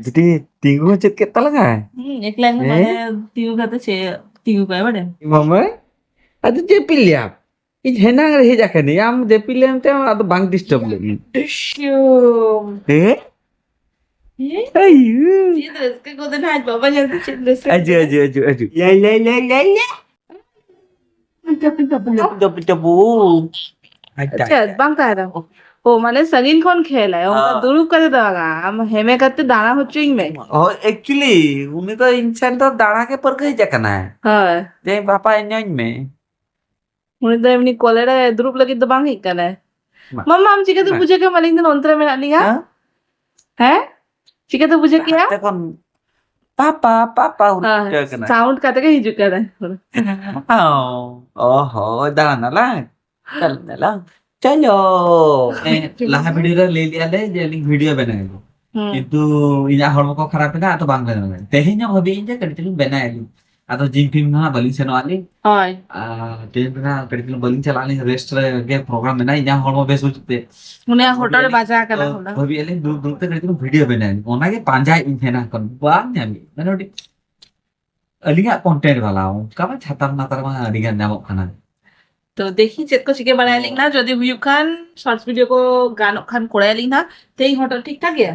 ᱵᱤᱴᱤ, ᱛᱤᱸᱜᱩ ᱪᱮᱫ ᱠᱮᱫ ᱛᱟᱞᱟᱝᱟᱭ? ᱦᱩᱸ, ᱮᱠᱞᱟ, ᱮᱠᱞᱟ ᱦᱮᱸ? ᱱᱚᱰᱮ ᱛᱤᱸᱜᱩ ᱠᱟᱛᱮ ᱪᱮᱫ ᱛᱤᱸᱜᱩ ᱠᱟᱭ ᱵᱟᱰᱟᱭ? ᱢᱟᱢᱟ, ᱟᱫᱚ ᱪᱮᱫ ᱯᱮ ᱞᱟᱹᱭᱟ? ᱤᱧ ᱦᱮᱱᱟᱝ ᱨᱮ ᱦᱮᱡ ᱟᱠᱟᱱᱟᱹᱧ, ᱟᱢ ᱡᱟᱹᱯᱤᱫ ᱞᱮᱱ ᱛᱮ ᱟᱫᱚ ᱵᱟᱝ disturb ᱞᱮᱫ ᱢᱮ᱾ ᱰᱤᱥᱩᱢ᱾ ᱦᱮᱸ? ᱦᱮᱸ? ᱟᱭᱩ᱾ ᱪᱮᱫ ᱨᱟᱹᱥᱠᱟᱹ ᱠᱚᱫᱚ ᱱᱟᱦᱟᱜ ᱟᱡ ᱵᱟᱵᱟ ᱧᱮᱞ ᱛᱮ ᱪᱮᱫ ᱨᱟᱹᱥᱠᱟᱹ ᱟᱡᱩ, ᱠᱚᱫᱚ? ᱟᱡᱩ, ᱟᱡᱩ, ᱟᱡᱩ᱾ ᱞᱮ, ᱞᱮ, ᱞᱮ, ᱞᱮ, ᱞᱮ᱾ ᱴᱟᱯᱩ, ᱴᱟᱯᱩ, ᱴᱟᱯᱩ᱾ ᱟᱪᱪᱷᱟ, ᱟᱪᱪᱷᱟ, ᱟᱪᱪᱷᱟ᱾ ᱵᱟᱝ ᱛᱟᱦᱮᱸ ᱨᱮᱦᱚᱸ᱾ ᱚ, ᱢᱟᱱᱮ ᱥᱟᱺᱜᱤᱧ ᱠᱷᱚᱱ ᱠᱷᱮᱞᱟᱭ, ᱚᱱᱠᱟ ᱦᱚᱸ᱾ ᱫᱩᱲᱩᱵ ᱠᱟᱛᱮ ᱫᱚ ᱵᱟᱝᱟ, ᱟᱢ ᱦᱮᱢᱮ ᱠᱟᱛᱮ ᱫᱟᱬᱟ ᱦᱚᱪᱚᱧ ᱢᱮ᱾ ᱦᱳᱭ, actually, ᱩᱱᱤ ᱫᱚ ᱤᱧ ᱴᱷᱮᱱ ᱫᱚ ᱫᱟᱬᱟ ᱜᱮ ᱯᱟᱹᱨᱠᱟᱹᱣ ᱦᱮᱡ ᱟᱠᱟᱱᱟᱭ᱾ ᱦᱳᱭ᱾ ᱡᱮ, "ᱵᱟᱯᱟ, ᱮᱧᱚᱧ ᱢᱮ᱾" ᱩᱱᱤ ᱫᱚ ᱮᱢᱱᱤ ᱠᱚᱞᱮ ᱨᱮ ᱫᱩᱲᱩᱵ ᱞᱟᱹᱜᱤᱫ ᱫᱚ ᱵᱟᱝ ᱦᱮᱡ ᱠᱟᱱᱟᱭ᱾ ᱢᱟ᱾ ᱢᱟᱢᱟ, ᱟᱢ ᱪᱤᱠᱟᱹᱛᱮᱢ ᱢᱟ᱾ ᱵᱩᱡᱷᱟᱹᱣ ᱠᱮᱫᱟ ᱟᱹᱞᱤᱧ ᱫᱚ ᱱᱚᱱᱛᱮ ᱨᱮ ᱢᱮᱱᱟᱜ ᱞᱤᱧᱟ? ᱦᱮᱸ? ᱦᱮᱸ? ᱪᱤᱠᱟᱹᱛᱮ ᱵᱩᱡᱷᱟᱹᱣ ᱠᱮᱭᱟ? ᱦᱟᱱᱛᱮ ᱠᱷᱚᱱ, "ᱯᱟᱯᱟ, ᱯᱟᱯᱟ," ᱦᱮᱸ, ᱦᱤᱡᱩᱜ ᱠᱟᱱᱟᱭ᱾ Sound ᱠᱟᱛᱮ ᱜᱮ ᱦᱤᱡᱩᱜ ᱠᱟᱱᱟᱭ᱾ ᱚ, ᱚ ᱦᱚᱸ, ᱫᱟᱬᱟᱱ ᱟᱞᱟᱝ᱾ ᱪᱟᱞᱟᱜ ᱟᱞᱟᱝ᱾ ᱪᱚᱞᱚ᱾ ᱦᱮᱸ, ᱞᱟᱦᱟ video ᱨᱮ ᱞᱟᱹᱭ ᱞᱮᱜᱼᱟ ᱞᱮ ᱡᱮ ᱟᱹᱞᱤᱧ video ᱵᱮᱱᱟᱣ ᱟᱹᱞᱤᱧ᱾ ᱦᱩᱸ᱾ ᱠᱤᱱᱛᱩ ᱤᱧᱟᱜ ᱦᱚᱲᱢᱚ ᱠᱚ ᱠᱷᱟᱨᱟᱯ ᱮᱱᱟ, ᱟᱫᱚ ᱵᱟᱝ ᱵᱮᱱᱟᱣ ᱞᱮᱱᱟ᱾ ᱛᱮᱦᱮᱧ ᱦᱚᱸ ᱵᱷᱟᱹᱵᱤᱭᱮᱫ ᱟᱹᱧ ᱡᱮ ᱠᱟᱹᱴᱤᱡ ᱪᱩᱞᱩᱝ ᱵᱮᱱᱟᱣ ᱟᱹᱞᱤᱧ᱾ ᱟᱫᱚ gym ᱯᱷᱤᱢ ᱫᱚ ᱦᱟᱸᱜ ᱵᱟᱹᱞᱤᱧ ᱥᱮᱱᱚᱜ ᱟᱹᱞᱤᱧ᱾ ᱦᱳᱭ᱾ ᱟᱨ ᱛᱮᱦᱮᱧ ᱫᱚ ᱦᱟᱸᱜ ᱠᱟᱹᱴᱤᱡ ᱪᱩᱞᱩᱝ ᱵᱟᱹᱞᱤᱧ ᱪᱟᱞᱟᱜᱼᱟ, ᱟᱹᱞᱤᱧ rest ᱨᱮ ᱜᱮ program ᱢᱮᱱᱟᱜᱼᱟ, ᱤᱧᱟᱹᱜ ᱦᱚᱲᱢᱚ ᱵᱮᱥ ᱵᱟᱹᱪᱩᱜ ᱛᱮ᱾ ᱩᱱᱤᱭᱟᱜ ᱦᱚᱴᱚᱜ ᱨᱮ ᱵᱟᱡᱟᱣ ᱠᱟᱱᱟ ᱛᱚ, ᱦᱚᱞᱟ᱾ ᱵᱷᱟᱹᱵᱤᱭᱮᱫ ᱟᱹᱞᱤᱧ ᱫᱩᱲᱩᱵ ᱫᱩᱲᱩᱵ ᱛᱮ ᱠᱟᱹᱴᱤᱡ ᱪᱩᱞᱩᱝ video ᱵᱮᱱᱟᱣ ᱟᱹᱞᱤᱧ᱾ ᱚᱱᱟᱜᱮ ᱯᱟᱸᱡᱟᱭᱮᱫ ᱟᱹᱧ ᱛᱟᱦᱮᱱᱟ ᱮᱠᱷᱚᱱ, ᱵᱟᱝ ᱧᱟᱢᱮᱫ᱾ ᱢᱟᱱᱮ ᱢᱤᱫᱴᱤᱡ ᱟᱹᱞᱤᱧᱟᱜ content ᱵᱟᱞᱟ, ᱚᱱᱠᱟ ᱢᱟ ᱪᱷᱟᱛᱟᱨ ᱱᱟᱛᱟᱨ ᱢᱟ ᱟᱹᱰᱤ ᱜᱟᱱ ᱧᱟᱢᱚᱜ ᱠᱟᱱᱟ᱾ ᱛᱚ ᱫᱮᱠᱷᱤ ᱪᱮᱫ ᱠᱚ ᱪᱤᱠᱟᱹ ᱵᱟᱲᱟᱭᱟᱞᱤᱧ ᱱᱟ, ᱡᱩᱫᱤ ᱦᱩᱭᱩᱜ ᱠᱷᱟᱱ shorts video ᱠᱚ ᱜᱟᱱᱚᱜ ᱠᱷᱟᱱ ᱠᱚᱨᱟᱭᱟᱞᱤᱧ ᱱᱟ᱾ ᱛᱮᱦᱮᱧ ᱦᱚᱴᱚᱜ ᱴᱷᱤᱠ ᱴᱷᱟᱠ ᱜᱮᱭᱟ?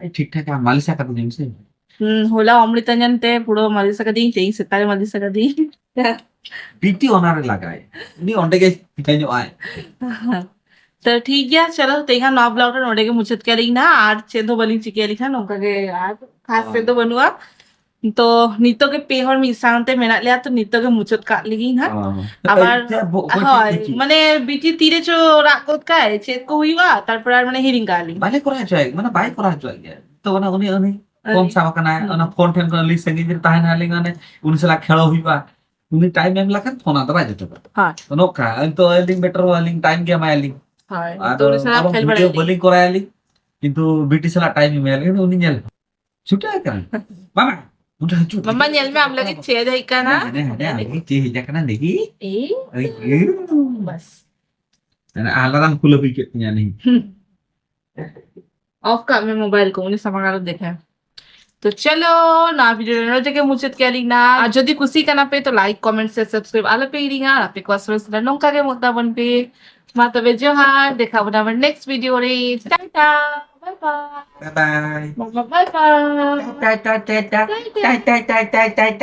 ᱟᱹᱰᱤ ᱴᱷᱤᱠ ᱴᱷᱟᱠ, ᱟᱢ ᱢᱟᱹᱞᱤᱥ ᱟᱠᱟᱫᱤᱧᱟᱢ ᱥᱮ? ᱦᱩᱸ, ᱦᱚᱞᱟ ᱚᱢᱨᱤᱛᱟ ᱧᱮᱞ ᱛᱮ ᱯᱩᱨᱟᱹ ᱢᱟᱹᱞᱤᱥ ᱟᱠᱟᱫᱤᱧ, ᱛᱮᱦᱮᱧ ᱥᱮᱛᱟᱜ ᱨᱮ ᱢᱟᱹᱞᱤᱥ ᱟᱠᱟᱫᱤᱧ᱾ ᱵᱤᱴᱤ ᱚᱱᱟ ᱨᱮ ᱞᱟᱜᱟᱭ, ᱩᱱᱤ ᱚᱸᱰᱮ ᱜᱮ ᱴᱷᱤᱠᱟᱹᱧᱚᱜ ᱟᱭ᱾ ᱛᱚ ᱴᱷᱤᱠ ᱜᱮᱭᱟ, ᱪᱚᱞᱚ ᱛᱮᱦᱮᱧᱟᱜ ᱱᱚᱣᱟ vlog ᱨᱮ ᱱᱚᱰᱮ ᱜᱮ ᱢᱩᱪᱟᱹᱫ ᱠᱮᱭᱟᱞᱤᱧ ᱱᱟ, ᱟᱨ ᱪᱮᱫ ᱦᱚᱸ ᱵᱟᱹᱞᱤᱧ ᱪᱤᱠᱟᱹᱭᱟ ᱞᱮᱠᱷᱟᱱ ᱚᱱᱠᱟ ᱜᱮ, ᱟᱨ ᱠᱷᱟᱥ ᱪᱮᱫ ᱫᱚ ᱵᱟᱹᱱᱩᱜᱼᱟ᱾ ᱛᱚ ᱱᱤᱛᱚᱜ ᱜᱮ ᱯᱮ ᱦᱚᱲ ᱢᱤᱫ ᱥᱟᱶᱛᱮ ᱢᱮᱱᱟᱜ ᱞᱮᱭᱟ, ᱛᱚ ᱱᱤᱛᱚᱜ ᱜᱮ ᱢᱩᱪᱟᱹᱫ ᱠᱟᱜ ᱞᱮᱜᱤᱧ ᱦᱟᱸᱜ᱾ ᱚ᱾ ᱟᱵᱟᱨ ᱪᱮᱫ ᱵᱚ-, ᱚᱠᱚᱭ ᱪᱮᱫ ᱦᱳᱭ, ᱠᱚ ᱪᱮᱫ? ᱢᱟᱱᱮ ᱵᱤᱴᱤ ᱛᱤᱨᱮ ᱪᱚ ᱨᱟᱜ ᱜᱚᱫ ᱠᱟᱭ, ᱪᱮᱫ ᱠᱚ ᱦᱩᱭᱩᱜᱼᱟ, ᱛᱟᱨᱯᱚᱨ ᱟᱨ ᱢᱟᱱᱮ ᱦᱤᱲᱤᱧ ᱠᱟᱜ ᱞᱤᱧ᱾ ᱵᱟᱞᱮ ᱠᱚᱨᱟᱣ ᱦᱚᱪᱚᱣᱟᱭ, ᱢᱟᱱᱮ ᱵᱟᱭ ᱠᱚᱨᱟᱣ ᱦᱚᱪᱚᱣᱟᱜ ᱜᱮᱭᱟ᱾ ᱛᱚ ᱚᱱᱟ ᱩᱱᱤ, ᱩᱱᱤ ᱟᱹᱰᱤ ᱯᱷᱳᱱ ᱥᱟᱵ ᱟᱠᱟᱱᱟᱭ, ᱦᱩᱸ᱾ ᱚᱱᱟ ᱯᱷᱳᱱ ᱴᱷᱮᱱ ᱠᱷᱚᱱ ᱟᱹᱞᱤᱧ ᱥᱟᱺᱜᱤᱧ ᱨᱮ ᱛᱟᱦᱮᱱᱟ, ᱟᱹᱞᱤᱧ ᱢᱟᱱᱮ ᱩᱱᱤ ᱥᱟᱞᱟᱜ ᱠᱷᱮᱞᱳ ᱦᱩᱭᱩᱜᱼᱟ᱾ ᱩᱱᱤ time ᱮᱢ ᱞᱮᱠᱷᱟᱱ ᱯᱷᱳᱱ ᱟᱫᱚ ᱵᱟᱭ ᱡᱚᱴᱮᱫᱟ᱾ ᱦᱳᱭ᱾ ᱱᱚᱝᱠᱟ, ᱛᱚ ᱟᱹᱞᱤᱧ better ᱟᱹᱞᱤᱧ time ᱜᱮ ᱮᱢᱟᱭᱟᱞᱤᱧ᱾ ᱦᱳᱭ, ᱟᱫᱚ ᱛᱚ ᱩᱱᱤ ᱥᱟᱞᱟᱜ ᱵᱚᱨᱚᱝ ᱠᱷᱮᱞ video ᱵᱟᱲᱟᱭᱟᱞᱤᱧ᱾ ᱵᱟᱹᱞᱤᱧ ᱠᱚᱨᱟᱭᱟᱞᱤᱧ, ᱠᱤᱱᱛᱩ ᱵᱤᱴᱤ ᱥᱟᱞᱟᱜ time ᱮᱢᱟᱭᱟᱞᱤᱧ, ᱩᱱᱤ ᱧᱮᱞ ᱪᱷᱩᱴᱟᱹᱣ ᱟᱠᱟᱱᱟ᱾ ᱢᱟᱢᱟ, ᱚᱸᱰᱮ ᱦᱤᱡᱩᱜ, ᱢᱟᱢᱟ, ᱦᱤᱡᱩᱜ, ᱧᱮᱞ ᱢᱮ, ᱟᱢ ᱞᱟᱹᱜᱤᱫ ᱪᱮᱫ ᱦᱮᱡ ᱟᱠᱟᱱᱟ᱾ ᱦᱟᱱᱮ, ᱦᱟᱱᱮ, ᱦᱟᱱᱮ, ᱪᱮᱫ ᱦᱮᱡ ᱟᱠᱟᱱᱟ, ᱫᱮᱠᱷᱤ᱾ ᱮᱭ᱾ ᱮᱭ᱾ ᱵᱟᱥ᱾ ᱟᱞᱟᱫᱟᱢ ᱠᱷᱩᱞᱟᱹ ᱦᱩᱭ ᱠᱮᱫ ᱛᱤᱧᱟ ᱱᱤᱧ᱾ ᱚᱯᱷ ᱠᱟᱜ ᱢᱮ ᱢᱳᱵᱟᱭᱤᱞ ᱠᱚ, ᱩᱱᱤ ᱥᱟᱢᱟᱝ ᱟᱞᱚ ᱫᱮᱠᱷᱟ᱾ ᱛᱚ ᱪᱚᱞᱚ, ᱱᱚᱣᱟ ᱵᱷᱤᱰᱤᱭᱳ ᱱᱚᱰᱮ ᱜᱮ ᱢᱩᱪᱟᱹᱫ ᱠᱮᱫ ᱟᱹᱞᱤᱧ ᱱᱟ᱾ ᱟᱨ ᱡᱩᱫᱤ ᱠᱩᱥᱤ ᱠᱟᱱᱟ ᱯᱮ ᱛᱚ ᱞᱟᱭᱤᱠ, ᱠᱚᱢᱮᱱᱴ ᱥᱮ ᱥᱟᱵᱥᱠᱨᱟᱭᱤᱵ ᱟᱞᱚ ᱯᱮ ᱦᱤᱲᱤᱧᱟ᱾ ᱟᱨ ᱟᱯᱮ ᱠᱚᱣᱟᱜ ᱥᱚᱨᱮᱥ ᱨᱮ ᱱᱚᱝᱠᱟ ᱜᱮ ᱢᱚᱛᱟ ᱵᱚᱱ ᱯᱮ᱾ ᱢᱟ ᱛᱚᱵᱮ ᱡᱚᱦᱟᱨ, ᱫᱮᱠᱷᱟ ᱵᱚᱱᱟ ᱟᱵᱟᱨ ᱱᱮᱠᱥᱴ ᱵᱷᱤᱰᱤᱭᱳ ᱨᱮ᱾ ᱴᱟᱴᱟ, ᱵᱟᱭ ᱵᱟᱭ᱾ ᱵᱟᱭ ᱵᱟᱭ᱾ ᱵᱟᱭ ᱵᱟᱭ᱾ ᱴᱟᱴᱟ, ᱴᱟᱴᱟ, ᱴᱟᱴᱟ᱾